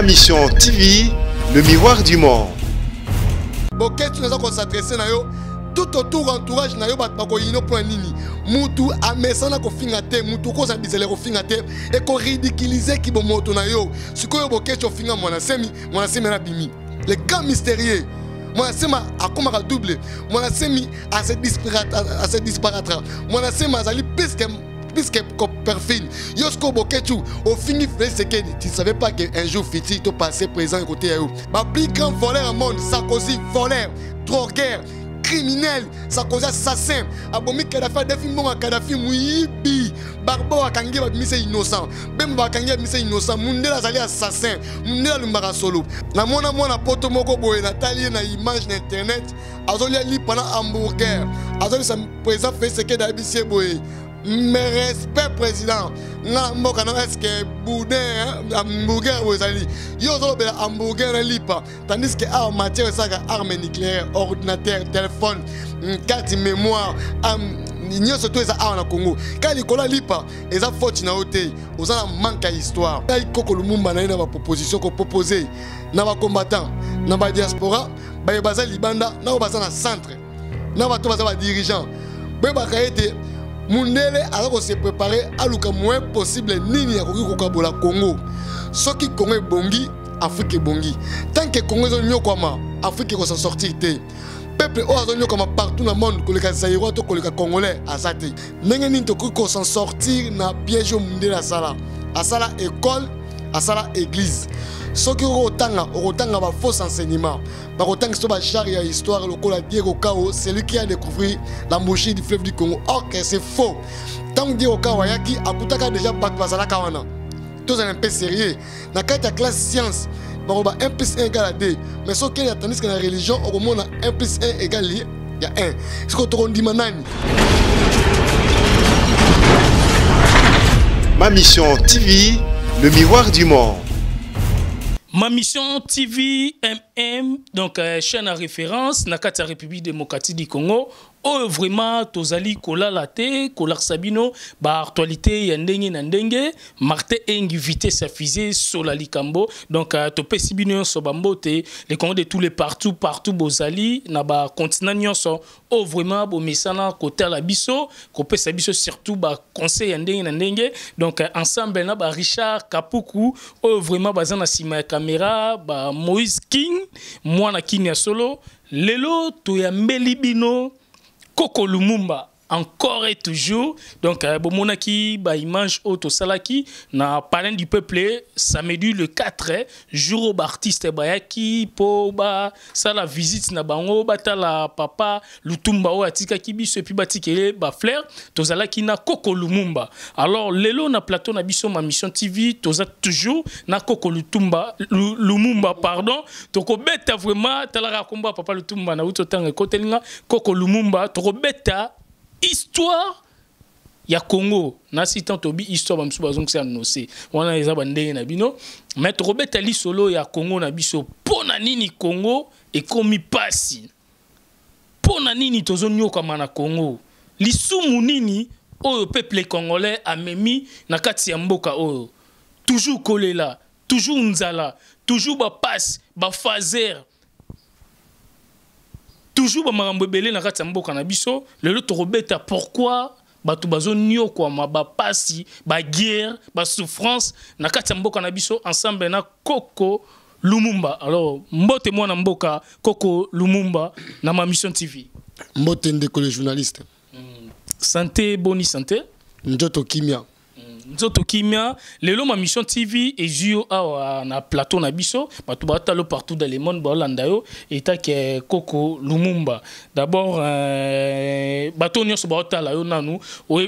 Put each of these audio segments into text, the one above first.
Ma Mission TV, le miroir du monde. Boketshu naza ko s'adresser na yo tout autour entourage na yo bato bakoyino mpo na nini mutu amesana kofinga te mutu okozala bizala kofinga te ekoridiculize kibomoto na yo sikoyo boketshu ofinga mwana semi mwana semi na bimi le grand mystérieux mwana semi akomaka double mwana semi ase disparatra mwana semi azali plus que plus que Copperfield. Yosko Boketshu, ofingi Félix Tshisekedi, tu ne savais pas qu'un jour futur, tu passé présent côté ya yo. Ba plus grand voleur au monde, Sarkozy, voleur, drogueur, criminel, Sarkozy assassin, abomi Kadhafi, adefi mbongo ya Kadhafi, muyibi, Barbo akangi babimisa innocent, Bemba bakangi babimisa innocent, Mundele azali assassin, Mundele alumbaka solo. Namona mwana poto moko boye natali ye na image na internet, azolia lipa na hamburger, azolisa président Félix Tshisekedi ayebisi ye boye mais respect président nga na mboka no est-ce boudin hamburger oyo ezali yo ozolobela hamburger na lipa tandis que awa matière esalaka arme nucléaire ordinateur téléphone carte mémoire nyonso to eza awa na Congo kaka likolo ya lipa eza faute na yo te oza na manque ya histoire ngai koko Lumumba na ye na baproposition kopropose na bacombattant na badiaspora baye baza libanda na oyo baza na centre na bato baza badirigeant boyebaka ete mundele aza kose prépare aluka moyen possible nini akoki kokabola Congo soki Congo ebongi Afrique ebongi tant que Congo ezonyokwama Afrique ekosa sortir te peuple oyo azonyokama partout na monde koleka Zaïrois to koleka Congolais aza te ndenge nini tokoki kosan sortir na piège oyo mundele asala asala école asala église soki okotanga okotanga ba faux enseignement bakotangisa to bachar ya histoire lokola Diego Cao, celui qui a découvert l'embouchure du fleuve du Congo. Or que c'est faux. Ntango Diego Cao ayaki akutaka déjà bato bazalaka wana. Tozala mpe sérieux na kati ya classe science bakoloba 1 plus 1 égale à 2 mais soki ya tandis que na religion okomona 1 plus 1 égale ya 1 sikoyo tokondima nani? Ma Mission TV, le miroir du monde. Ma Mission TV MM, donc chaîne à référence na kati ya République démocratique du Congo. Oyo vraiment tozali kolala te kolakisa bino ba actualité ya ndenge na ndenge. Martin Engi vitesse ya fusée sola likambo. Donc topesi bino nyonso ba mbote les Congolais de tous les partout partout bozali na ba continent nyonso. Oyo vraiment bomesana kotala biso kopesa biso surtout ba conseil ya ndenge na ndenge. Donc ensemble na ba Richard Kapuku oyo vraiment baza na sima ya caméra ba Moïse King mwana King ya solo. Lelo toyambeli bino Koko Lumumba encore et toujours. Donc bomonaki ba image oyo tosalaki na Palais du Peuple samedi le 4 jour ba artiste bayaki po ba sala visite na bango batala papa Lutumba oyo atikaki biso et puis batikele ba fleur tozalaki na Koko Lumumba. Alors lelo na plateau na biso Ma Mission TV toza toujours na Koko Lutumba, Lumumba pardon. Tokobeta vraiment talaka komba papa Lutumba na uto tanga kotelinga Koko Lumumba tokobeta histoire ya Congo na si tant tobi histoire ba msuba zongi sa nose wana eza ba ndenge na bino mais tokobeta lisolo ya Congo na biso pona nini Congo ekomi pasi pona nini tozonyoka na Congo lisumu nini oyo peuple congolais amemi na kati ya mboka oyo toujours kolela toujours nzala toujours ba passe ba phaser toujours ba makambo ebele na kati ya mboka na biso lelo tokobeta pourquoi bato bazonyokwama ba pasi ba guerre ba souffrance na kati ya mboka na biso ensemble na Koko Lumumba. Alors mbote mwana mboka Koko Lumumba na Ma Mission TV. Mbote ndeko le journaliste. Santé boni santé. Nzoto kimia. Nzoto kimia lelo Ma Mission TV ezio awa na plateau na biso bato batalo partout dans le monde balanda yo eta ke Koko Lumumba. D'abord bato nyonso batala yo nanu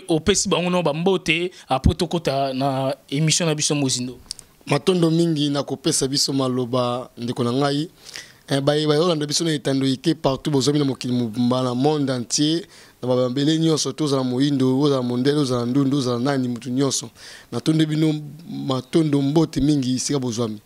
opesi bango no ba mbote après tokota na émission na biso mozindo. Matondo mingi na kopesa biso maloba ndeko na ngai. Baye bayolanda biso na etando ike partout bozomi na mokili mobimba na monde entier na babambele nyonso tozala moyindo ozala mondele ozala ndundu ozala nani mutu nyonso natondi bino matondo mbote mingi esika bozwami.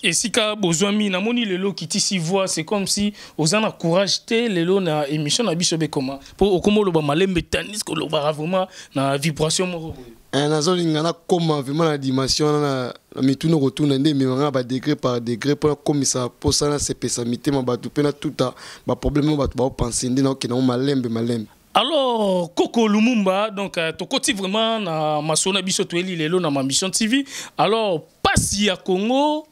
Esika bozwami, namoni lelo okitisi voix, c'est comme si oza na courage te lelo na émission na biso. Bekoma mpo okoma oloba malembe, tandis que olobaka vraiment na vibration moko boye. Nazolinga nakóma vraiment na dimension wana na mituna kotuna nde ememanga badegré par degré mpo nakomisa mposa nasepesa mitema bato mpe natuta baproblème oyo bato baopense nde naokende yango malembe malembe. Alors Koko Lumumba, donc tokoti vraiment na masolo na biso toyeli lelo na Ma Mission TV. Alors pasi ya Congo,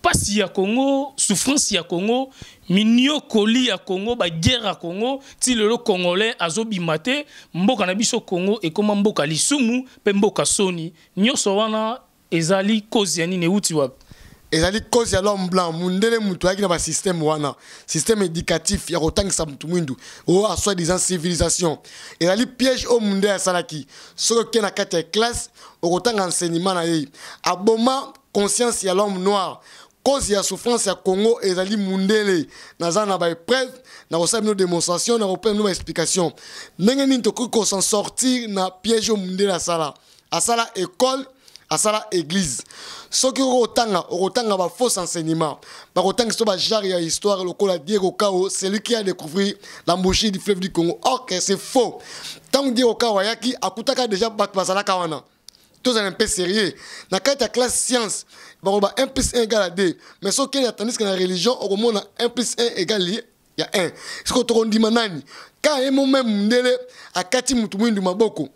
pasi ya Congo, souffrance ya Congo, miniokoli ya Congo, baguerre ya Congo, ti lelo Congolais azobima te. Mboka na biso Congo ekóma mboka lisumu mpe mboka soni. Nyonso wana ezali cause ya nini? Euti wapi? Ezali cause ya l'homme blanc, mundele. Mutu ayaki na basystème wana, système éducatif ya kotangisa mutu mwindu oyo a soi-disant civilisation, ezali piège oyo mundele asalaki. Soki okei na kati ya classe, okotanga enseignement na ye, aboma conscience ya l'homme noir. Cause ya souffrance ya Congo ezali mundele. Naza na baépreuve, nakosala bino démonstration, nakopesa bino baexplication ndenge nini tokoki kos'en sortir na piège oyo mundele asala. Asala école, asala église. Soki okotanga, okotanga bafausse enseignement, bakotangisa to bagenre ya histoire lokola Diego Cao, celui qui a découvert l'embouchure du fleuve du Congo. Or que c'est faux. Ntango Diego Cao ayaki, akutaka déjà bato bazalaka wana. Tozala mpe sérieux na kati ya classe science, bakoloba 1 plus 1 égale à 2, mais soki ya, tandis que na religion okomona 1 plus 1 égale ya 1. Sikoyo tokondima nani? Ka ye mo même mundele akati mutu mwindu maboko,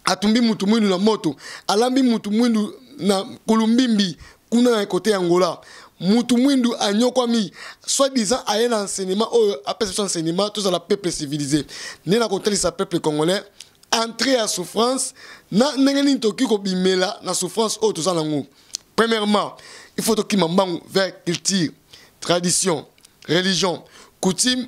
atumbi mutu mwindu na moto, alambi mutu mwindu na kulumbimbi kuna na kote ya Angola. Mutu mwindu anyokwami, soi-disant aye na enseignement oyo apesa biso enseignement tozala peuple civilisé. Nde na kotalisa peuple congolais entrée ya souffrance na ndenge nini tokoki kobimela na souffrance oyo toza nango. Premièrement, il faut tokima mbangu vers culture, tradition, religion, coutume,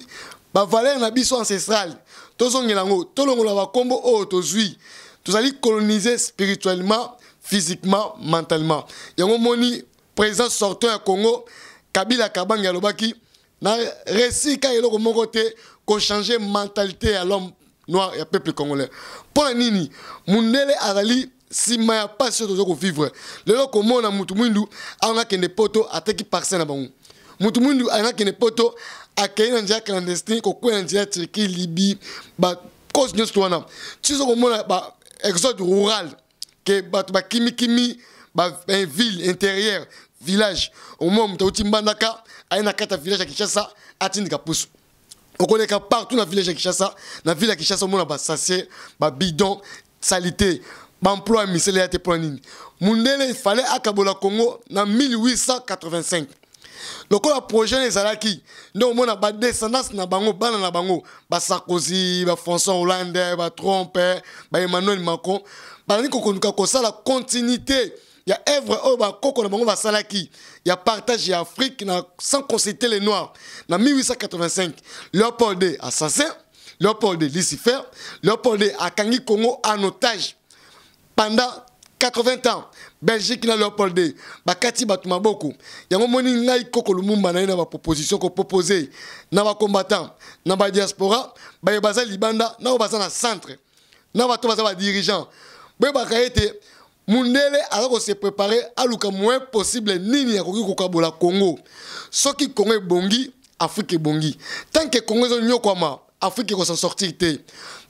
bavaleur na biso ancestrale. Tozongela yango, tolongola bakombo oyo tozwi. Tozali colonisé spirituellement, physiquement, mentalement. Yango moni président sortant ya Congo, Kabila Kabange, alobaki na réussi ka eloko moko te kochanger mentalité ya l'homme noir, ya peuple congolais. Mpo na nini? Mundele azali nsima ya pasi oyo toza kovivre lelo. Komona mutu mwindu anga akende Poto, ateki parcelle na bango. Mutu mwindu anga akende Poto, akei na nzela ya clandestine, kokwela na nzela ya Turquie, Libye, bacause nyonso wana. Ti oza komona ba exode rural ke bato bakimikimi baville intérieure, village. Omona moto auti Mbandaka, aye na kati ya village ya Kinshasa, atindika pusu. Okoleka partout na village ya Kinshasa, na ville ya Kinshasa, omona basachets, babidon, salité, baemploi ya misele ya te. Mpo na nini? Mundele fallait akabola Congo na 1885. Lokola projet ezalaki nde omona badescendance na bango, bana na bango, baSarkozy, baFrançois Hollande, baTrump, baEmmanuel Macron, bazali kokoluka kosala continuité ya œuvre oyo bakoko na bango basalaki ya partage ya Afrique na sans consulter les Noirs na 1885. Léopold II assassin, Léopold II Lucifer, Léopold II akangi Congo en otage pendant 80 ans. Belgique na Léopold II bakati bato maboko. Yango moni ngai Koko Lumumba na ye na baproposition kopropose na bacombattant na badiaspora, baye baza libanda na oyo baza na centre, na bato baza badirigeant. Boyebaka ete mundele aza kose préparer, aluka moyen possible nini akoki kokabola Congo. Soki Congo ebongi, Afrique ebongi. Tant que Congo ezonyokwama, Afrique ekos'en sortir te.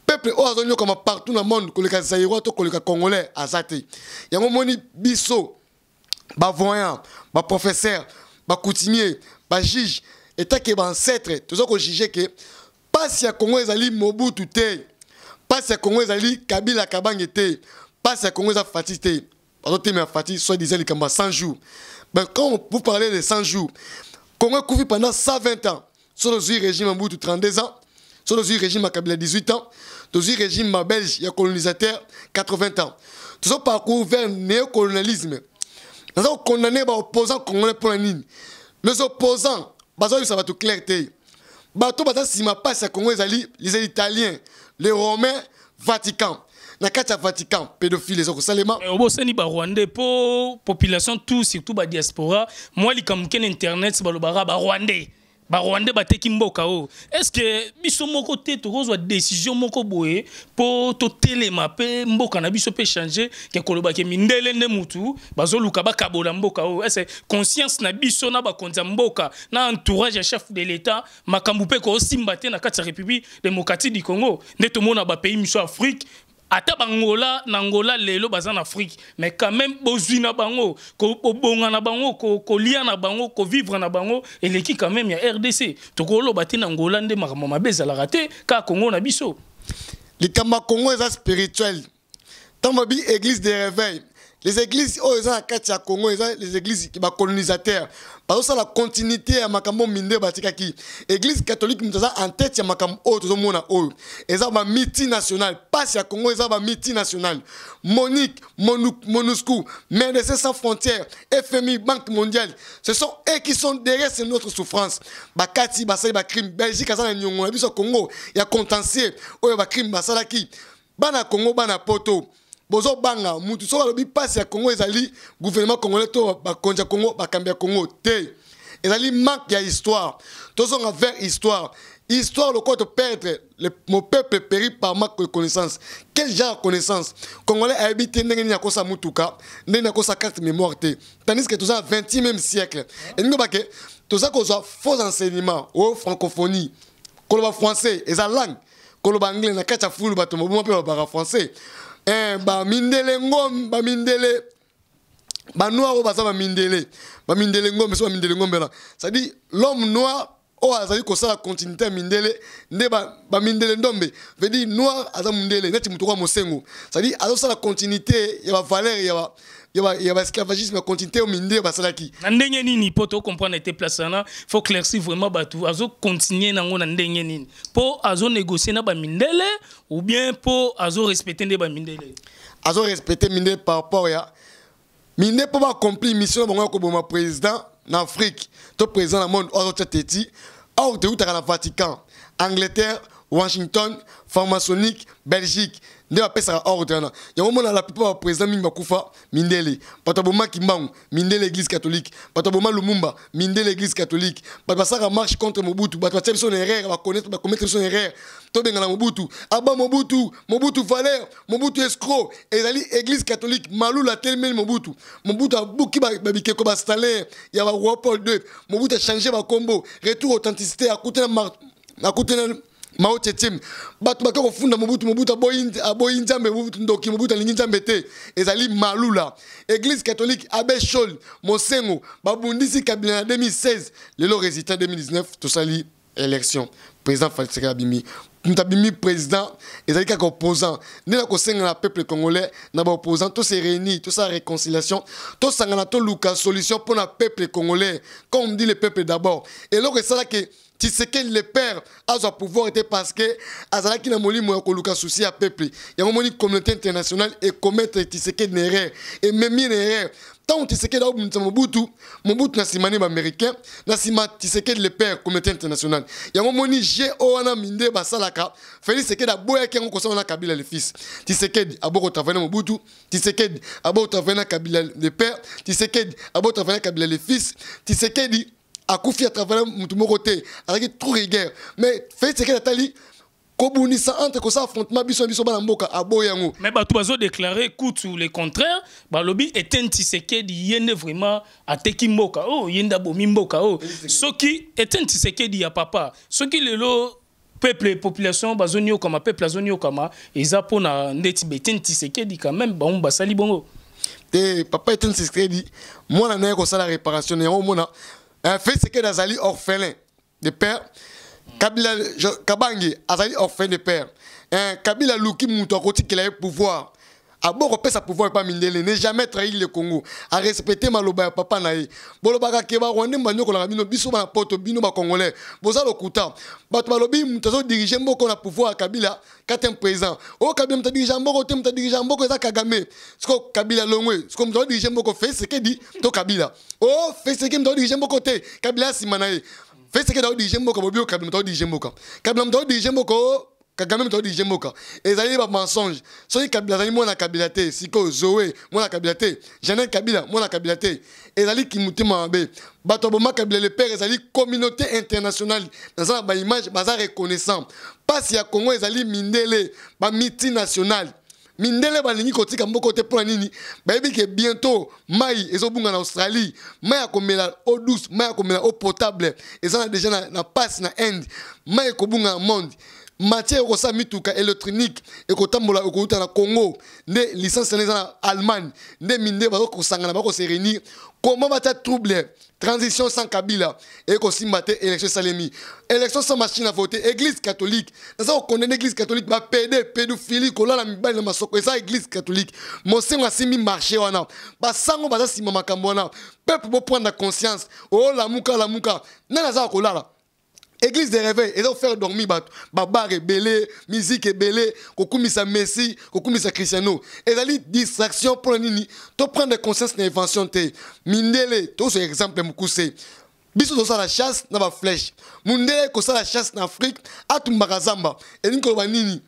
Peuple oyo azonyokama partout na monde koleka Zaïrois to koleka Congolais aza te. Yango moni biso bavoyant, baprofesseur, bacoutumier, bajuge, etake baancêtre, toza kojuge ke pasi ya Congo ezali Mobutu te, pasi ya Congo ezali Kabila Kabange te, pasi ya Congo eza Fatshi te. Bazotemela Fatshi soi-disant likambo ya 100 jours. Mais quand vous parlez de 100 jours, Congo ekufi pendant 120 ans. So tozwi régime ya Mobutu 32 ans, so tozwi régime ya Kabila 18 ans, tozwi régime ya Belge ya colonisateur 80 ans. Tozo parcours vers néocolonialisme. Naza kokondamner baopposant congolais. Mpona nini? Les opposants bazoyebisa bato clair te. Bato baza nsima mpasi ya Congo ezali les Italiens, les Romains, Vatican. Na kati ya Vatican, pédophile eza kosalema. Obosani Barwandais, mpo population tout, surtout badiaspora, mwa likambo ke na internet balobaka Barwandais. Barwandais bateki mboka oyo. Est ce que biso moko te tokozwa décision moko boye mpo totelema mpe mboka na biso mpe change, ke koloba ke mindele nde mutu bazoluka bakabola mboka oyo? Est ce conscience na biso na bakonzi ya mboka, na entourage ya chef de l'État, makambo mpe kosimba te na kati ya République démocratique du Congo? Nde tomona bapays miso Afrique, ata bangola na Ngola lelo baza na Afrique, mais quand même bozwi na bango, kobonga na bango, kolia na bango, kovivre na bango eleki quand même ya RDC. Tokoloba te na Ngola nde makambo mabe ezalaka te, kaka Kongo na biso. Likambo ya Congo eza spirituel. Ntango babi église de réveil, les églises oyo eza na kati ya Congo eza les églises bacolonisateurs bazosala continuité ya makambo minde batikaki. Église catholique moto aza en tête ya makambo oyo tozomona. Oyo eza bamultinationale. Pasi ya Congo eza bamultinationale: MONUC, MONUSCO, Médecins sans frontières, FMI, Banque mondiale. Ce sont eux qui sont derrière notre souffrance. Bakati basali bacrime. Belgique aza na niongo na biso ya Congo ya contentieux oyo bacrime basalaki. Bana Congo, bana Poto, bozobanga mutu soki alobi mpasi ya Congo ezali gouvernement congolais to bakonzi ya Congo, bakambi ya Congo te. Ezali manque ya histoire. Tozonga vers histoire. Histoire lokola toperdre, mon peuple périt par manque de connaissance. Quel genre de connaissance? Congolais ayebi te ndenge nini akosa mutuka, ndenge nini akosa carte mémoire te, tandis que toza na 21e siècle. Elingi bake toza kozwa faux enseignement o francophonie. Koloba français eza langue, koloba anglais na kati ya fulu, bato moboma mpe balobaka français. Bamindele ngom, bamindele banoir oyo baza bamindele, bamindele ngombe so bamindele ngombe wana, c'est-à-dire l'homme noir oyo azali kosala continuité ya mindele nde bamindele ndombe, veut dire noir aza mondele neti moto kwa mosengo, c'est-à-dire azosala continuité ya bavaleur ya baesclavagisme, ya continuité oyo mindele basalaki. Na ndenge nini? Mpo tocomprendre ete place wana faut éclaircir vraiment bato. Azocontinue nango na ndenge nini? Mpo azonégocie na bamindele ou bien mpo azorespecte nde bamindele? Azorespecte mindele par rapport ya minde mpo baaccomplir mission na bango ya koboma président na Afrique to président na monde oyo azotia teti. Or teutaka na Vatican, Angleterre, Washington, franc-maçonnique, Belgique nde bapesaka ordre wana. Yango mona la plupart baprésident mingi bakufa mindele. Bato abomaki mbangu mindele, église catholique. Bato aboma Lumumba mindele, église catholique. Bato basalaka marche contre Mobutu, bato batia biso na erreur, bacommettre biso na erreur, tobengana Mobutu, aba Mobutu, Mobutu valeur, Mobutu escroc, ezali église catholique. Malula atelemeli Mobutu, Mobutu abuki babikeko bastalin ya baroi Paul II. Mobutu achange bakombo, retour authenticité. Akutena Mao Tse-tung, bato bake kofunda Mobutu. Mobutu aboyi Nzambe, Mobutu ndoki, Mobutu alingi Nzambe te. Ezali malula, église catholique, abbé Shole, Mosengo. Babundisi Kabila na 2016. Lelo résultat 2019, tosali élection, président Félix abimi. Moto abimi président ezali kaka opposant. Nde na kosenga na peuple congolais, na baopposant, tose réunir, tosala réconciliation, tosangana, toluka solution mpona peuple congolais. Comme on dit, le peuple d'abord. Eloko esalaki Tshisekedi le père azwa pouvoir te, parce que azalaki na molimo ya koluka souci ya peuple. Yango moni communauté internationale ecommettre Tshisekedi na erreur, ememi na erreur. Ntango Tshisekedi aobundisa Mobutu, Mobutu na nsima ne baaméricain, na nsima Tshisekedi le père, communauté internationale. Yango moni go wana minde basalaka. Félix Tshisekedi aboyaki yango kosala na Kabila le fils. Tshisekedi aboyi kotravaille na Mobutu, Tshisekedi aboyi kotravaille na Kabila le père, Tshisekedi aboyi kotravaille na Kabila le fils. Tshisekedi akufi atravaille mutu moko te, azalaki trop rigueur. Mais Félix Tshisekedi atali kobundisa entre kosala affrontement biso na biso bana mboka, aboyi yango. Mais bato bazodéclare kutu le contraire. Balobi Etienne Tshisekedi ye nde vraiment ateki mboka oyo, ye nde abomi mboka oyo. Soki Etienne Tshisekedi ya papa, soki lelo peuple, population bazoniokama, peuple azoniokama, eza mpona ndeti Etienne Tshisekedi quand même bango basali bongo. Te, papa Etienne Tshisekedi mwana na ye kosala réparation na yango. Omona Félix Tshisekedi azali orphelin de père. Kabila Kabange azali orphelin de père. Kabila luki mutu akotikela ye pouvoir, abo kopesa pouvoir epa mindele. Ne jamais trahir le Congo, arespecte maloba ya papa na ye. Bolobaka ke barwandais banyokolaka bino, biso bana Poto, bino bacongolais boza lokuta. Bato balobi moto azodirige mboka na pouvoir ya Kabila, quatrième président oyo Kabila moto adirige mboka te. Moto adirige mboka eza Kagame. Siko Kabila longwe, siko moto azodirige mboka Félix Tshisekedi to Kabila? O Félix Tshisekedi moto azodirige mboka te, Kabila ya nsima na ye. Félix Tshisekedi azodirige mboka, bobi Kabila moto azodirige mboka, Kabila moto azodirige mboka o. Kagame moto adirige mboka. Ezali ba mensonge. Soki Kabila azali mwana Kabila te, sikoyo Zoe mwana Kabila te, Jeanette Kabila mwana Kabila te. Ezali kimutema mabe. Bato boma Kabila le père ezali communauté internationale. Naza na ba image baza reconnaissant. Pasi ya Congo ezali mindele, ba multinationale. Mindele balingi kotika mboka te mpo na nini? Bayebi ke bientôt mai ezobunga na Australie, mai ya komela eau douce, mai ya komela eau potable eza na déjà na passe na Inde, mai ekobunga na monde. Matière ekosala mituka électronique ekotambola ekouta na Congo, nde licence wana eza na Allemagne, nde mindele bazokosangana, bakose réunir comment batia trouble. Transition sans Kabila ekosimba te. Élection esalemi, élection sans machine à voter. Église catholique, naza kokondamner église catholique, bapédé, pédophilie, kolala mibali na masoko, eza église catholique. Mosengo asimbi marché wana, basango baza nsima makambo wana. Peuple, boprendre conscience. Olamuka, lamuka. Nani aza kolala? Église de réveil eza kofaire dormir bato, babar ebele, musique ebele, kokumisa Messi, kokumisa Cristiano, ezali distraction. Mpona nini toprendre conscience na invention te? Mindele, tozwa exemple mokuse. Biso tozosala chasse na baflèche, mundele kosala chasse na Afrique atumbaka zamba. Elingi koloba nini?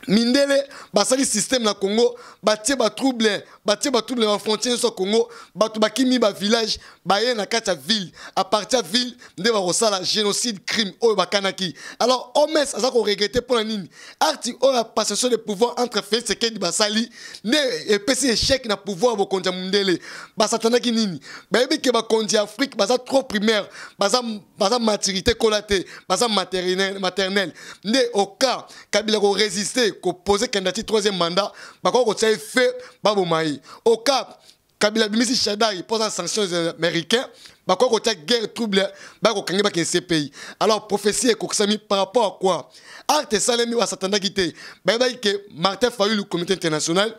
Mindele basali système na Congo, batie batrouble, batie batrouble na bafrontière nyonso ya Congo. Bato bakimi bavillage, baye na kati ya ville. À partir ya ville nde bakosala génocide, crime oyo bakanaki. Alors OMS aza koregretter mpo na nini? Acte oyo ya passation de pouvoir entre Félix Tshisekedi basali nde epesi échec na pouvoir ya bokonzi ya mundele. Basatandaki nini? Bayebi ke bakonzi ya Afrique baza trop primaire, baza maturité kola te, baza maternel. Nde oka Kabila korésister, kopose candidature troisième mandat, bakoki kotia ye fe, baboma ye. Oka Kabila abimisi Shadary mpo aza sanctions américain, bakoki kotia guerre, trouble, bakokangi, bakende CPI. Alors prophétie ekokisami par rapport à quoi? Acte esalemi, basatandaki te. Bayebaki ke Martin Fayulu, communauté internationale,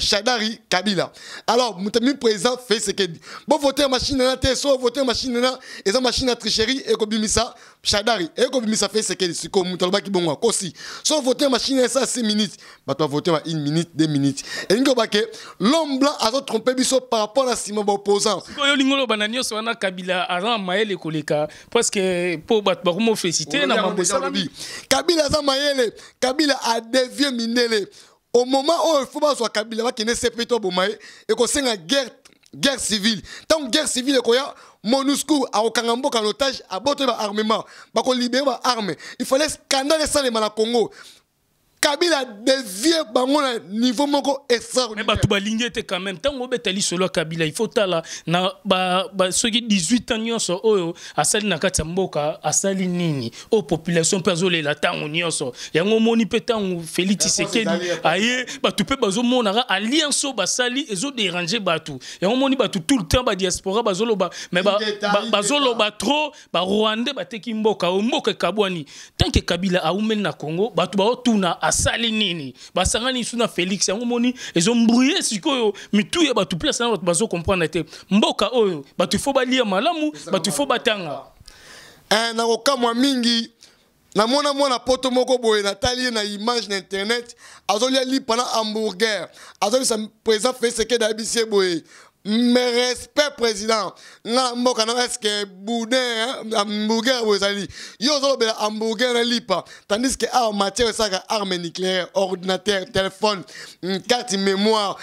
Shadary, Kabila. Alors moto mi président Félix Tshisekedi, bovoter machine na te. So voter machine na eza machine ya tricherie, ekobimisa Shadary, ekobimisa Félix Tshisekedi. Sikoyo moto alobaki bongo akosi. So voter machine esa 6 minutes, bato bavote ba 1 minute, 2 minutes. Elingi koloba ke l'homme blanc azotrompe biso par rapport na nsima baopposant. Sikoyo olingi oloba na nyonso wana, Kabila aza na mayele koleka parce que mpo bato bakoma félicité na mambo esalami? Kabila aza mayele. Kabila adévier mindele. Au moment oyo il faut bazwa Kabila, bakende CPI to boma ye, ekosenga guerre, guerre civile. Ntango guerre civile ekoya, MONUSCO akokanga mboka na otage, abotoli baarmement, bakolibérer baarme. Il fallait scandale esalema na Congo. Kabila dévie bango na niveau moko Mais extraordinaire. Bato balingi ete quand même ntango obeta lisolo ya Kabila, il faut tala na soki 18 ans nyonso oyo asali na kati ya mboka, asali nini oyo population mpe azolela ntango nyonso? Yango omoni mpe ntango Félix Tshisekedi aye, bato mpe bazomonaka alliance oyo basali ezodéranger bato. Yango omoni bato tout le temps, badiaspora bazoloba, mais bazoloba trop, barwandais bateki mboka oyo, mboka ekabwani. Tant que Kabila aumeli na Congo, bato baotuna asali nini, basangani su na Félix. Yango moni ezombrouiller sikoyo mitu ya bato, place na bato bazocomprendre te. Mboka oyo, bato ifo balia malamu, bato ifo batanga. Nakokamwa mingi, namona mwana poto moko boye, natali ye na image na internet, azolia lipa na hamburger, azobisa président Félix Tshisekedi, ayebisi ye boye: "Mais respect président, nga na mboka na est-ce boudin, hamburger boye ezali? Yo ozolobela hamburger na lipa, tandis que awa matière esalaka arme nucléaire, ordinateur, téléphone, carte mémoire,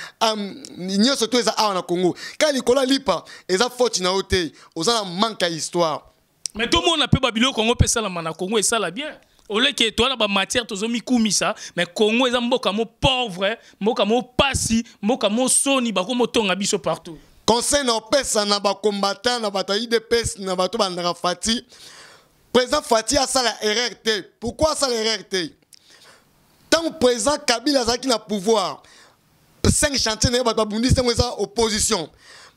nyonso to eza awa na Congo. Kaka likolo ya lipa, eza faute na yo te, oza na manque ya histoire." Mais tomona mpe babiloko yango mpe esalama na Congo, esala bien. Oleke toza na bamatière, tozomikumisa, mais Congo eza mboka mo pauvre, mboka mo pasi, mboka mo soni, bakomotonga biso partout. Conseil na opesa na bacombattant, na bato ya UDPS, na bato bandaka Fati: président Fati asala erreur te. Pourquoi asala erreur te? Ntango président Kabila azalaki na pouvoir, 5 chantier na ye, bato babundisi ntango eza opposition,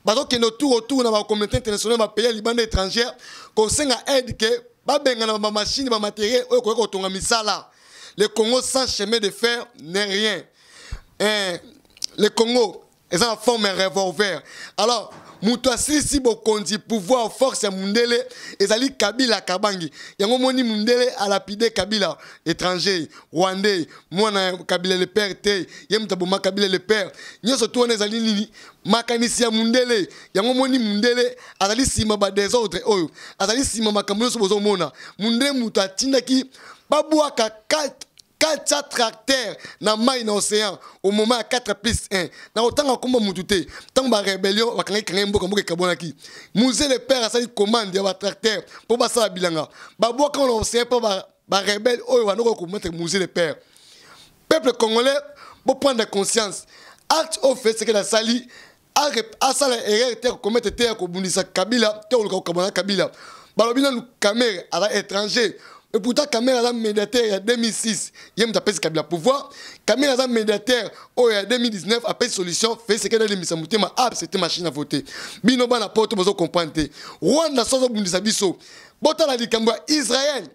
bazokende autour autour na bacommunauté internationale, bapays ya libanda, étrangère, kosenga aide ke babengana bamachine, bamatériel oyo koki kotonga misala. Le Congo sans chemin de fer n'est rien. Le Congo eza na forme ya revolver. Alors moto asilisi bokonzi, pouvoir, force ya mundele ezali Kabila Kabangi. Yango moni mundele alapide Kabila étranger, rwandais, mwana Kabila le père te, ye moto aboma Kabila le père. Nyonso to wana ezali nini? Makanisi ya mundele. Yango moni mundele azali nsima badésordre oyo, azali nsima makambo nyonso bozomona. Mundele moto atindaki babwaka 400 tracteur na mai na océan au moment ya 4 plus 1. Na kotanga kombo mutu te, ntango barébellion bakangaki kangaki mboka, mboka ekabwanaki, Mzee le père asali commande ya batracteur mpo basala bilanga, babwaka na océan mpo barebelle oyo bandoko komettre Mzee le père. Peuple congolais, boprendre conscience. Acte oyo Félix Tshisekedi asali, asala erreur te, komettre te ya kobundisa Kabila te, koluka kokabwana Kabila. Balobi nanu Kamerhe aza étranger, et pourtant Kamerhe aza médiateur ya 2006, ye moto apesi Kabila pouvoir. Kamerhe aza médiateur oyo ya 2019 apesi solution. Félix Tshisekedi alimbisa motema, accepte machine à voter. Bino bana poto bozo comprendre te. Rwanda so azobundisa biso. Botala likambo ya Israel,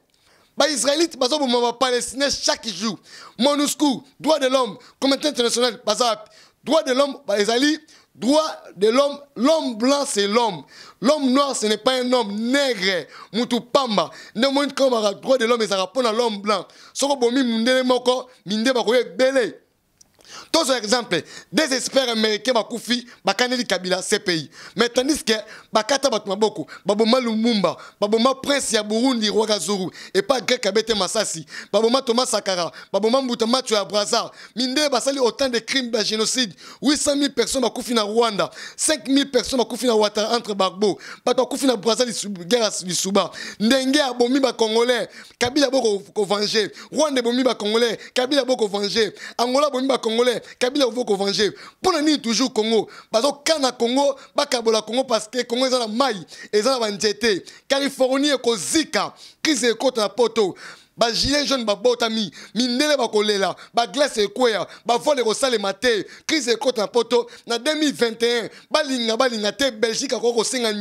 baisraélite bazoboma bapalestinien chaque jour. MONUSCO, droit de l'homme, communauté internationale baza wapi? Droit de l'homme ezali droit de l'homme. L'homme blanc, c'est l'homme. L'homme noir, ce n'est pas un homme. Nègre, mutu pamba. Nde omoni kobaka droit de l'homme ezalaka mpona l'homme blanc. Soki obomi mundele moko, minde bakoya ebele. Tozwa exemple, des experts américains bakufi, bakaneli Kabila CPI, mais tandis que bakata bato maboko, baboma Lumumba, baboma prince ya Burundi Rwakazuru epa grec abete masasi, baboma Thomas Sankara, baboma Mbuta Macho ya Braza. Mindele basali autant de crimes, bagénocide, 800 000 personnes bakufi na Rwanda, 5 000 personnes bakufi na Ouattara entre Gbagbo, bato bakufi na Braza, guerre lisuba. Ndenge abomi bacongolais, Kabila boko kovenger. Rwanda ebomi bacongolais, Kabila boko venger. Angola abomi bacongolais, Kabila boko venger. Mpona nini toujours Congo bazokana Congo, bakabola Congo? Parce que Congo eza na mai, eza na banzete. Californie ekozika, crise ekota na poto, bagilets jaunes babotami, mindele bakolela, baglace ekweya, bavol ekosalema te, crise ekota na poto na 2021. Balinga balinga te, Belgique akoki kosenga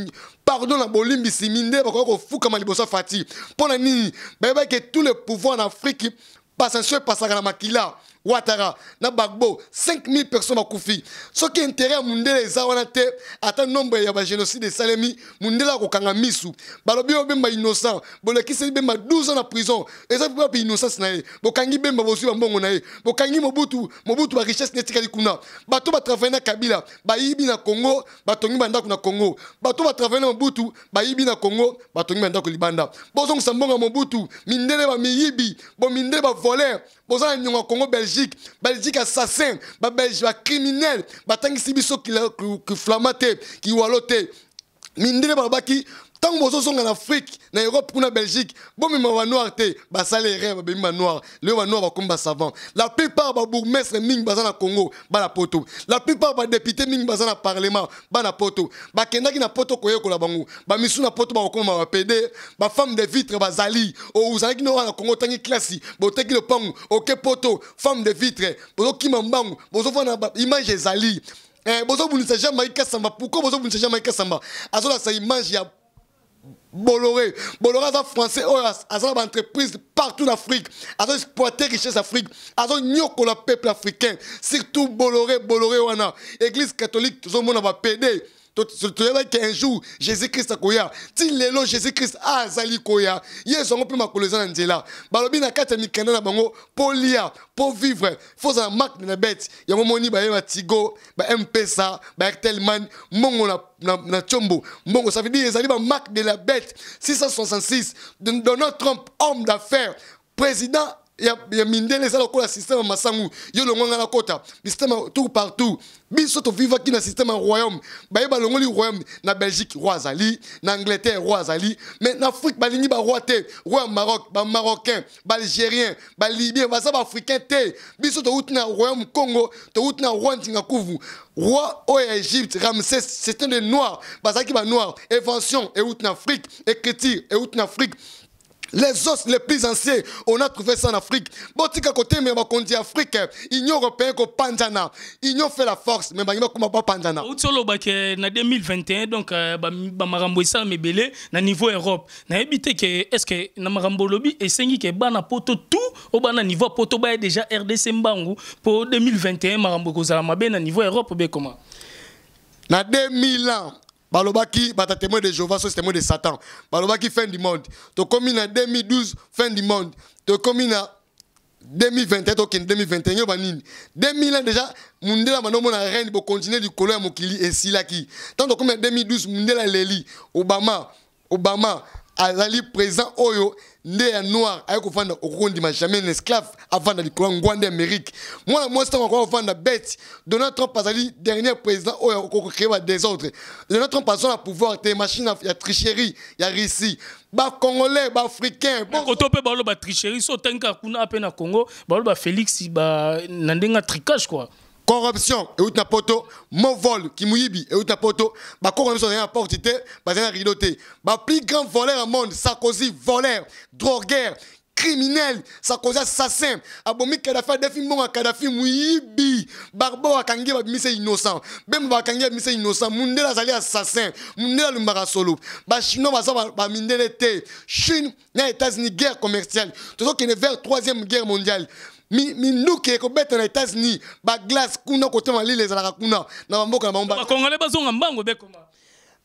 pardon na bolimbisi, mindele bakoki kofukama liboso ya Fati. Mpo na nini? Bayebaki tout le pouvoir na Afrique, passation epasaka na makila. Ouattara na Gbagbo, 5000 personnes bakufi. Soki intérêt ya mundele eza wana te, ata nombre ya bagénocide esalemi, mundele akokanga misu. Balobi oyo Bemba innocent, bolekiseli Bemba 12 ans na prison, eza mpe innocence na ye. Bokangi Bemba, bozwi bambongo na ye. Bokangi Mobutu, Mobutu barichesse netikali kuna. Bato batravaille na Kabila, bayibi na Congo, batongi bandako na Congo. Bato batravaille na Mobutu, bayibi na Congo, batongi bandako libanda. Bozongisa mbongo ya Mobutu. Mindele bamiyibi, bomindele bavoleur, boza na niongo ya Congo Belgique. Belgique assassin, babelge bacriminel, batangisi biso kiflama te, kiwalo te. Mindele balobaki ntango bozozonga na Afrique, na Europe kuna, Belgique, bomema banoir te. Basala erreur, babemi banoir. Lelo banoir bakomi basavant. La plupart babourgmestre mingi baza na Congo, bana poto. La plupart badéputé mingi baza na parlement, bana poto. Bakendaki na poto koyekola bango bamisu na poto, bakokoma bapd, bafemme de vitre bazali. Ozalaki no wana Congo, otangi klasi, boteki lopangu, oke poto, femme de vitre, bozokima mbangu, bozofanda, image ezali. Bozobundisa Jean-Marie Kasamba. Pourquoi bozobundisa Jean-Marie Kasamba? Azolakisa image ya Bolloré. Bolloré aza français oyo aza na baentreprise partout en Afrique, azo exploiter richesse Afrique, azonyokola peuple africain, surtout Bolloré. Bolloré wana, église catholique tozomona bapd. Toyebaki un jour Jésus Christ akoya. Ti lelo Jésus Christ azali koya. Yesu yango mpe makolo eza na nzela. Balobi na kati ya mikanda na bango, mpo lia, mpo vivre, faut ozala marque na bête. Yango moni bayeba Tigo, ba M-Pesa, ba Airtel Money, mbongo na tiombo mbongo, ça veut dire ezali bamarque de la bête 666. Donald Trump, homme d'affaires, président ya mindele, eza lokola système ya masangu. Yo longwanga na kota système tour partout. Biso tovivaki na système ya royaume, baye balongoli royaume. Na Belgique roi azali, na Angleterre roi azali, mais na Afrique balingi baroi te. Roi ya Maroc, bamarocain, baalgérien, balibien baza baafricain te. Biso touti na royaume Congo, touti na roi Ntingakuvu. Roi oyo ya Égypte, Ramsès, c'est un de noir, bazalaki banoir. Invention euti na Afrique, écriture euti na Afrique, les os les plus anciens, on a trouvé ça en Afrique. Botika kotemela bakonzi ya Afrique. Union européenne kopanzana. Union fait la force, mais bangi bakoma bapanzana. Outi olobaki na 2021, donc bamakambo esalama ebele na niveau Europe. Nayebi te ke est ce que na makambo olobi esengi ke bana poto tout o bana niveau poto baya déjà RDC mbangu po 2021 makambo ekozala mabe na niveau Europe be comment? Na 2000 ans balobaki bata témoin de Jéhovah, so témoin de Satan, balobaki fin du monde. Tokomi na 2012, fin du monde. Tokomi na 2021, tokende 2021 yo banini 2000 ans déjà. Mundele bando omona reine bokontinue likolo ya mokili esilaki. Ntango tokomi na 2012, mundele aleli Obama. Obama azali président oyo. Nde ya noir aye kovanda, okokondima jamais un esclave avanda likolo ya ngwanda ya Amérique. Mwana mwasi ntango akoka kovanda bete. Donald Trump azali dernier président oyo akokocréer badésordre. Donald Trump aza na pouvoir te, machine ya tricherie ya Russie. Bacongolais, baafricain. Koto mpe baloba tricherie. So otangi kaka kuna mpe na Congo baloba Félix ba na ndenge ya tricage quoi. Corruption euti na Poto, mo vol kimuyibi euti na Poto. Bakoko na biso bazali na porte te, bazali na rideau te. Baplus grand voleur ya monde, Sarkozy, voleur, drogueur, criminel. Sarkozy assassin, abomi Kadafi, adefi mbongo ya Kadafi, muyibi. Barbo akangi, babimisa innocent. Bemba bakangi, babimisa innocent. Mundele azali assassin, mundele alumbaka solo. Bachinois baza bamindele te. Chine na États-Unis, guerre commerciale. Tozokende vers troisième guerre mondiale. Minduki ekobeta na États-Unis, baglace kuna kotema lile ezalaka kuna na bamboka na bango. Bakongolais bazonga mbango bekoma.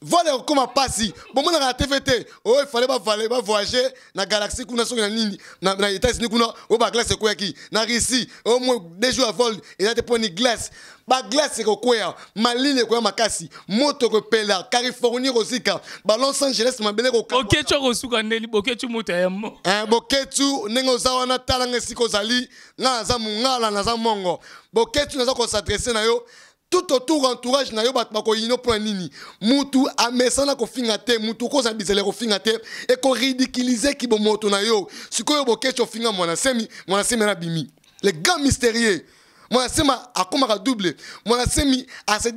Vol ekokoma mpasi. Bomonaka na TV te oyo efale bavale bavoyage na galaxie kuna, soki na nini na États-Unis kuna oyo baglace ekweyaki, na Russie oyo mo 2 jours ya vol eza te mponi glace. Baglace ekokwea, malili ekoya makasi, moto ekopela, Californie ekozika, ba Los Angeles mabele. Boketu akosuka ndeni? Boketu moto ya mo. Boketu, ndenge oza wana, talanga esika ozali. Nga naza mongala, naza mongo. Boketu, naza kos'adresser na yo. Tout autour entourage na yo, bato bakoyino mpo na nini? Mutu amesana kofinga te, mutu okozala bizala ya kofinga te, ekoridiculiser kibomoto na yo. Sikoyo Boketu ofinga Mwana Semi, Mwana Semi na bimi le grand mystérieux. Mwana Semi akomaka double. Mwana Semi ase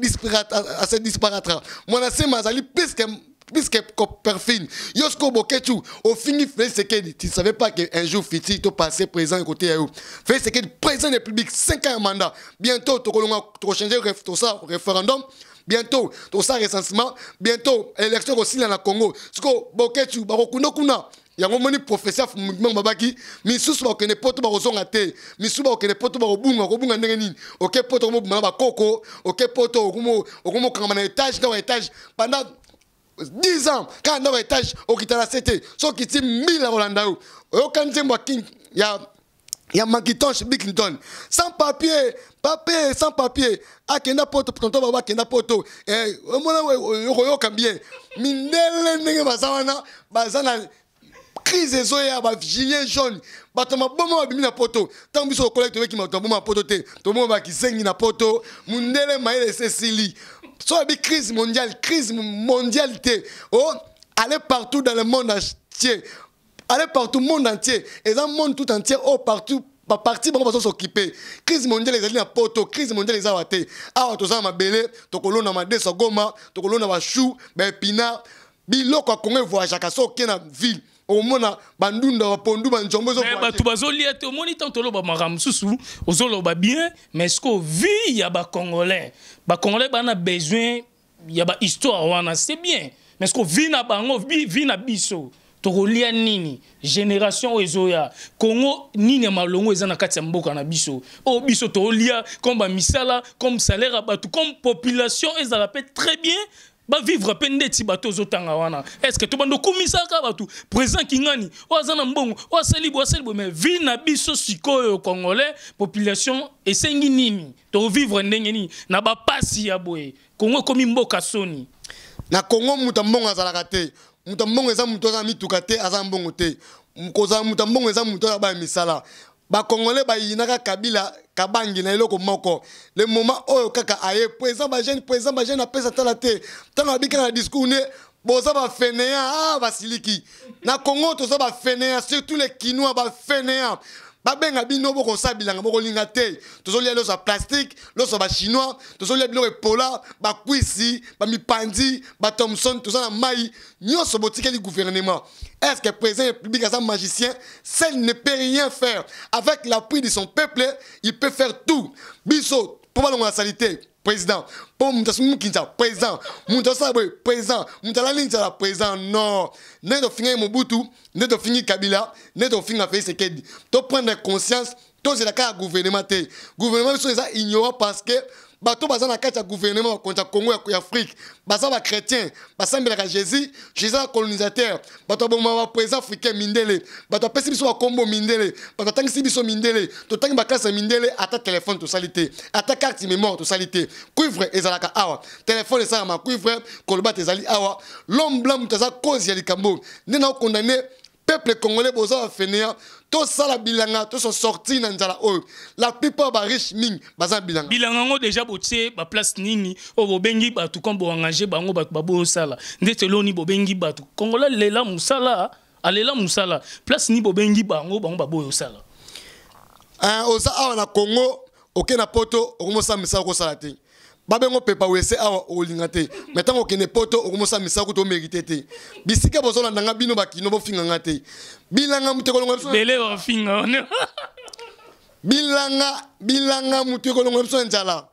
disparaîtra. Mwana Semi azali plus que perfine. Yo sikoyo Boketu ofingi Félix Tshisekedi. Tu savais pas que un jour fiti to passé président côté ya yo Félix Tshisekedi, président de République, 5 ans ya mandat. Bientôt tokolonga, tokochange, tosala référendum bientôt, tosala recensement bientôt, élection ekosila na Congo. Sikoyo Boketu bakokunda kuna yango. Moni professeur Mbango babaki misusu bakokende Poto, bakozonga te. Misusu bakokende Poto, bakobunga. Kobunga ndenge nini? Oke Poto, okomobima na bakoko. Oke Poto, okomokangama na étage, ndako ya étage pendant 10 ans, kaka ndako ya étage. Okita na se te. So okiti, mbila kolanda yo. Oyoka nzembo ya King ya Macintosh Bickington, sans papier, papier, sans papier, akenda Poto. Tonton baba akenda Poto. Omona, okoyoka bien mindele ndenge baza wana, baza na crise ezoya. Bagilets jaunes, bato maboma babimi na Poto. Ntango biso okolaki, toyeki bato maboma na Poto te, tomona bakizengi na Poto. Mundele mayele ese esili. So abi crise mondiale, crise mondiale te. Oh, aller partout dans le monde entier, aller partout monde entier, eza monde tout entier. Oh, partout baparti bango bazos'occuper. Crise mondiale ezali na Poto, crise mondiale eza awa te. Awa toza na mabele, tokolona madeso ya Goma, tokolona bachoux, baépinards, biloko ya Kongo evoyageaka. So oke na ville, omona bandunda, bapondu, banjombo. Bato bazolia te. Omoni, ntango toloba makambo mosusu, ozoloba bien, mais ce que vie ya bacongolais, bacongolais bana besoin ya bahistoire wana, c'est bien, mais ce que vie na bango, vie na biso, tokolia nini? Génération oyo ezoya, Kongo nini ya malongo eza na kati ya mboka na biso oyo biso tokolia comme bamisala, comme salaire ya bato, comme population ezala mpe très bien, bavivre mpe ndeti bato ozotanga wana? Est ce que tobanda okumisaka bato, président Kingani oyo aza na mbongo, oyo asali boye, asali boye, mais vie na biso sikoyo congolais, population esengi nini? Tovivre ndenge nini na bapasi ya boye? Kongo ekomi mboka soni. Na Kongo moto ya mbongo azalaka te. Moto ya mbongo eza moto aza na mituka te, aza na mbongo te. Kozala moto ya mbongo eza moto aza baya misala. Bakongolais bayinaka Kabila kabangi na eloko moko. Le moment oyo kaka aye président bajeune, président bajeune apesa tala te. Ntango abikaka na discours ne boza bafainéants, ah, basiliki. Na Congo toza bafainéants, surtout les Kinois, bafainéants. Babenga bino, bokosala bilanga, bokolinga te. Tozolia loso ya plastique, loso ya bachinois, tozolia biloko epola, bakwisi, bamipandi, bathomson. Toza na mai nyonso botikeli gouvernement. Est ce que président République aza magicien? Seul ne peut rien faire. Avec l'appui de son peuple, il peut faire tout. Biso mpo balongola saleté, président, mpo moto asumi mokinza, président, moto asala boye, président, moto alali nzala, président. Non, ndenge tofingaki Mobutu, nde tofingi Kabila, nde tofinga Félix Tshisekedi. Toprendre conscience, tozela kaka gouvernement te. Gouvernement biso eza ignorant parce que bato baza na kati ya gouvernement, bakonzi ya Congo, ya Afrique, baza bachrétien, basambelaka Jésus. Jésus aza colonisateur. Bato baboma baprésident africain mindele, bato bapesi biso bakombo mindele, bato batangisi biso mindele, totangi baclasse ya mindele. Ata telefone tosali te, ata carte mémoire tosali te. Cuivre ezalaka awa, telefone esalama cuivre, koloba te ezali awa. L'homme blanc moto aza cause ya likambo nde na okondamner. Peuple congolais, boza bafainéants. Tosala bilanga, toso sortir na nzala oyo. La plupart bariche mingi baza bilanga. Bilanga yango déjà botie baplace nini oyo bobengi bato? Comme boengage bango, bato babosala ndeti eloni, bobengi bato. Congolais lela mosala, alela mosala. Place nini bobengi bango, bango baboya osala? Oza awa na Congo, oke na Poto, okomosala misala okosala te. Babengo pepa wese awa, okolinga te. Mais ntango okende Poto, okomosala misala kuta omérite te. Bisika bozolanda nga, bino bakino, bofinganga te. Bilanga moto ekolongola biso. Bele bafinga. Bilanga, bilanga moto ekolongola biso na nzala.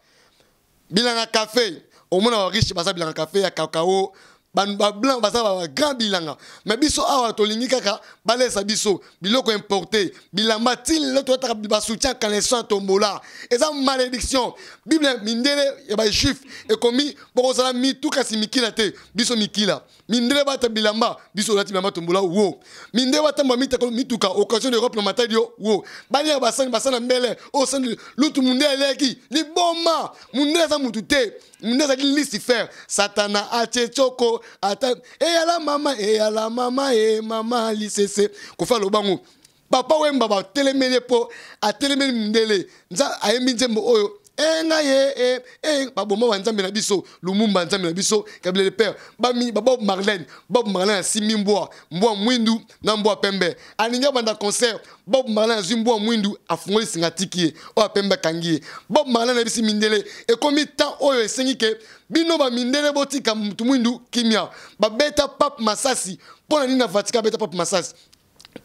Bilanga café, omona bariche baza bilanga café ya cacao, bablanc baza bagrand bilanga. Mais biso awa tolingi kaka balesa biso biloko importé, bilamba. Ti lelo toyataka basoutien, caleçon ya tombola. Eza malédiction. Bible mindele ya bajuif ekomi: bokozala mitu kasi mikila te. Biso mikila. Mindele bata bilamba, biso olati bilamba tombola wo. Mindele batamba mituka occasion d'Europe na Matadi yo wo. Baliaka basani, basana mbele oyo sani lutu. Mundele aleki liboma. Mundele aza mutu te. Mundele azalaki Lucifer, Satana. Atie tioko ata eyala mama, eyala mama, e mama lisese kofa lobango. Papa Wemba batelemeli mpo atelemeli mundele. Nza ayembi nzembo oyo enga ye e, e, baboma banzambe na biso, Lumumba nzambe na biso, Kabila le père, bami ba Bob Marley. Bob Marley asimbi mbwa, mbwa mwindu na mbwa pembe. Alingi abanda concert. Bob Marley azwi mbwa mwindu, afungoli singa, tiki ye oyo apembe, akangi ye. Bob Marley nayebisi mindele: ekomi temps oyo esengi ke bino bamindele botika mutu mwindu kimia. Babeta pape masasi mpo na nini? Na Vatican abeta pape masasi.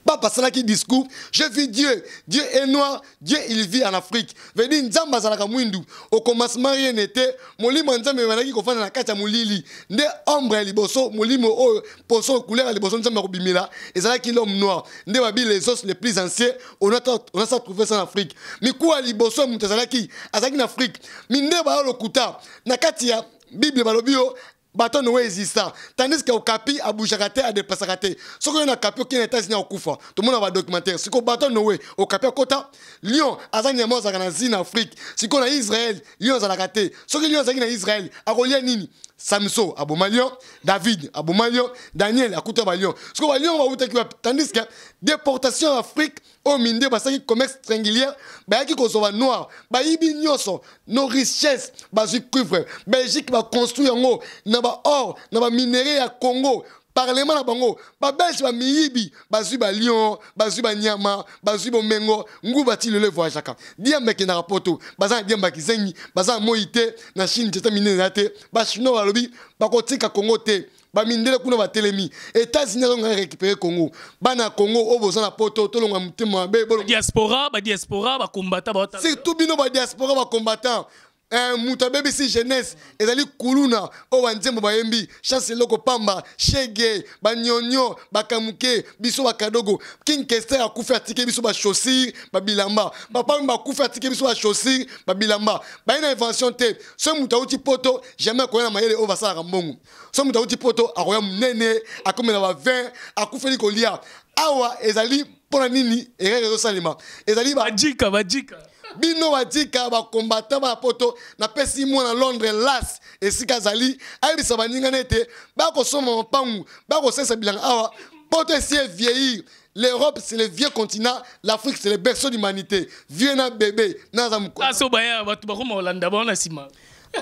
Pape asalaki discours: "Je vis Dieu, Dieu est noir, Dieu, il vit en Afrique." Veut dire Nzambe azalaka mwindu. Au commencement, rien n'était. Molimo ya Nzambe ebandaki kofanda na kati ya molili. Nde ombre ya liboso, molimo oyo poso, couleur ya liboso Nzambe akobimela ezalaki l'homme noir. Nde babi les os les plus anciens, on a ça trouvé ça en Afrique. Mikuwa ya liboso ya moto azalaki na Afrique. Minde baya lokuta. Na kati ya Bible balobi yo bato Noé exista, tandis que okapi abougeaka te, adépasaka te. Soki oyo na kapi okende États-Unis, akufa. Tomona badocumentaire. Sikoyo bato Noé, okapi akota. Lion aza nyama azalaka na zi na Afrique. Sikoyo na Israel lion azalaka te. Soki lion azalaki na Israel, akolia nini? Samson aboma lion, David aboma lion, Daniel akuta balion. Sikoyo balion bautaki wapi? Tandis que déportation ya Afrique oyo, minde basalaki commerce triangulaire, bayaki kozwa banoir, bayibi nyonso, nos richesses. Bazwi cuivre, Belgique baconstruire yango na baor, na baminerai ya Congo. Parlement na bango, babelge bamiyibi, bazwi balion, bazwi banyama, bazwi bomengo. Nguba ti lelo evoyageaka, diamba ekendaka Poto. Baza na diamba kizengi, baza na moi te. Na Chine teta minene eza te. Bachinois balobi bakotika Congo te. Bamindele kuna batelemi. États-Unis azonga récupérer Congo. Bana ya Congo oyo boza na Poto, tolonga motema mabe. Diaspora, badiaspora, bacombattant. Surtout bino badiaspora, bacombattant. Moto abebisi jeunesse ezali kuluna oyo banzembo bayembi chance eloko pamba, shege, banyonyo, bakamuke. Biso bakadogo. King Kester akufi, atiki biso bachaussure, babilamba. Papa oyo bakufi, atiki biso bachaussure, babilamba. Baye na invention te. Soki moto auti Poto, jamais akoya na mayele oyo basalaka mbongo. Soki moto auti Poto, akoya monene, akomela ba 20, akufeli kolia. Awa ezali mpo na nini erreur ezosalema? Ezali bajika, bajika. Bino batika bacombattant bana Poto, napesi mwana Londres las esika azali, ayebisa baninga ete bakosomba mapangu, bakosalisa bilanga awa. Poto esi evieillir. L'Europe, c'est le vieux continent. L'Afrique, c'est le berceau d'humanité. Vieux na bébé naza. Aso baya bato bakoma kolanda bango na nsima.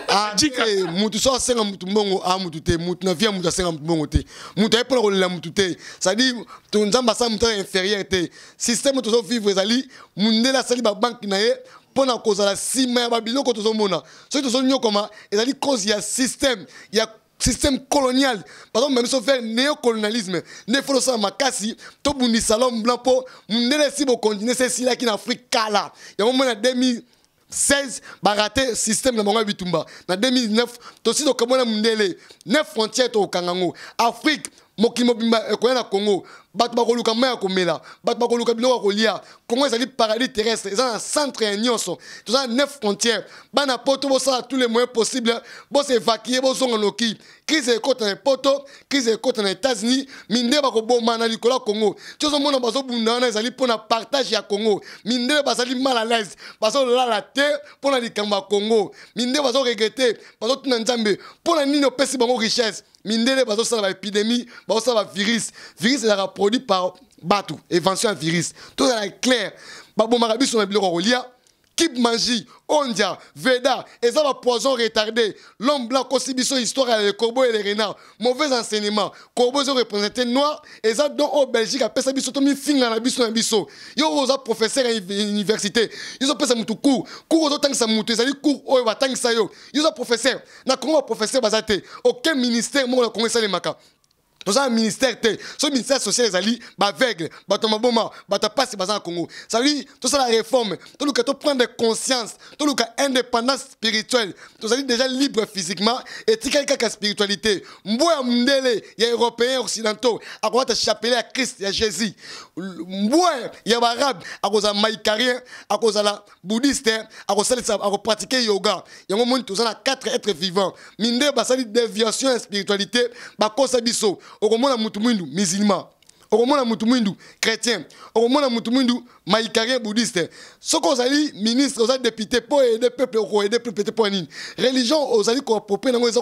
Ah, eh, mutu so asenga mutu mbongo, a mutu te. Mutu na vie ya mutu asenga mutu mbongo te. Mutu aye mpona kolela mutu te. C'est-à-dire Nzambe asala mutu aza inférieur te. Système tozovivre ezali mundele asali babanke na ye mpona kozala nsima ya babiloko tozomona. Soki tozonyokoma, ezali cause ya système, ya système colonial. Bazomema biso vers néocolonialisme. Nde fo tosala makasi, tobundisa l'homme blanc, mpo mundele esi bokontinue se esilaki na Afrique kala. Yango mona 2016 baraté système na bango ya bitumba. Na 2009 tosi tokamona mundele. Neuf frontière tokokanga yango. Afrique, mokili mobimba ekoya na Congo. Bato bakoluka mai ya komela, bato bakoluka biloko ya kolia. Congo ezali paradis terrestre, eza na centre ya nyonso. Toza na neuf frontière. Bana Poto, bosala tous les moyens possibles, bosévacuer, bozonga noki. Crise ekota na Poto, crise ekota na États-Unis. Mindele bakoboma na likolo ya Congo. Ti ozomona bazobunda wana, ezali mpona partage ya Congo. Mindele bazali mal à l'aise, bazolala te mpona likambo ya Congo. Mindele bazoregretter, bazotuna Nzambe mpona nini opesi bango richesse. Mindele bazosala baépidémie, bazosala bavirus. Virus ezalaka produit par Bato invention ya virus, tozala clair, babomaka biso na biloko ya kolia. Kib magie, ondia, veda, eza ba poison retardé. L'homme blanc kosi biso histoire ya le corbeau et le renard. Mauvais enseignement. Corbeau ezo représenter noir, eza don au Belgique apesa biso to mifinga na biso na biso. Yo oza professeur ya université, yo ozo pesa mutu cours, cours ozo tangisa mutu ezali cours oyo batangisa yo. Yo oza professeur, na Congo ba professeur baza te. Aucun ministère moko na Congo esalemaka. Toza na ministère te. So ministère social ezali baaveugle, bato ya maboma, bato ya pasi baza na Congo. Sali tosala réforme, toluka toprendre conscience, toluka indépendance spirituelle. Tozali déjà libre physiquement, etikali kaka spiritualité. Mbwa ya mundele ya européen occidentaux akolata chapelet ya Christ ya Jésus. Mbwa ya baarabe akozala maïkarien, akozala bouddhiste, akosalisa, akopratike yoga. Yango moni toza na 4 êtres vivants. Minde basali déviation ya spiritualité, bakosa biso. Okomona mutu mwindu musulman, okomona mutu mwindu chrétien, okomona mutu mwindu maïkarien bouddhiste. Soki ozali ministre, ozali député po aider peuple, okoaider peuple te mpo ya nini? Religion ozali koaproprie nango eza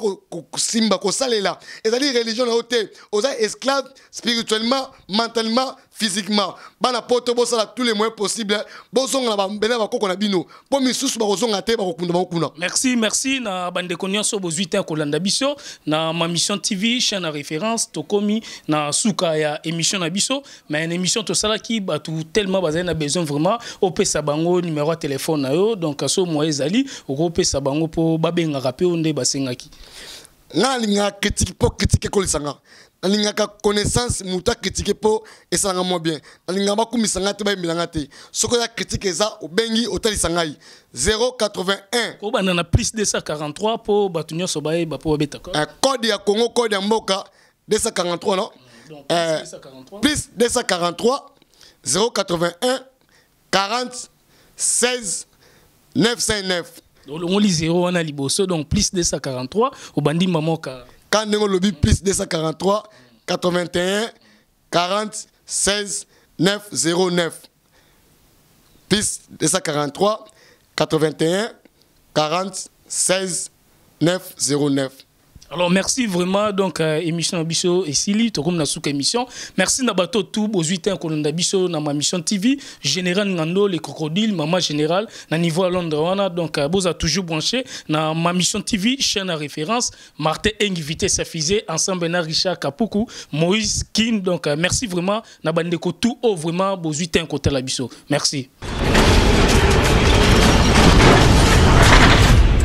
kosimba kosalela, ezali religion na yo te. Oza esclave spirituellement, mentalement, physiquement. Bana poto bosala tous les moyens possibles, bozonga na bambele ya bakoko na bino, mpo misusu bakozonga te, bakokunda bango kuna. Merci, merci na bandeko nyonso bozwi te kolanda biso na Ma Mission TV, chaîne à référence. Tokomi na suka ya émission na biso, mais une émission tosalaki bato tellement bazali na besoin vraiment opesa bango numéro ya téléphone na yo. Donc so moyen ezali, okopesa bango mpo babengaka mpe oyo nde basengaki. Nga nalingaka critique mpo critique ekolisa nga. Nalingaka connaissance, moto acritique mpo esalanga mwa bien. Nalingaka bakumisa nga te, bayembela nga te. Soki oza critique eza, obengi, otalisa ngai 081. Kobanda na plus 243 mpo bato nyonso bayeba mpo babetaka. Code ya Congo, code ya mboka 243, non? Donc, plus 243. Plus 243 081 40 16 909. Olongoli 0 wana liboso, donc plus 243, obandi mamoka. Ka ndenge olobi, plus 243 81 40 16 909, plus 243 81 40 16 909. Alors merci vraiment. Donc émission na biso esili, tokomi na suka émission. Merci na bato tout bozwi te kolanda biso na Ma Mission TV. Général Ngando le crocodile, mama général na niveau à Londres wana. Donc boza toujours branché na Ma Mission TV, chaîne à référence. Martin Engi, vitesse à fusée, ensemble na Richard Kapuku, Moïse Kin. Donc merci vraiment na bandeko tout au vraiment bozwi te kotala biso. Merci.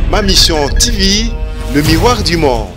Ma Mission TV, le miroir du monde.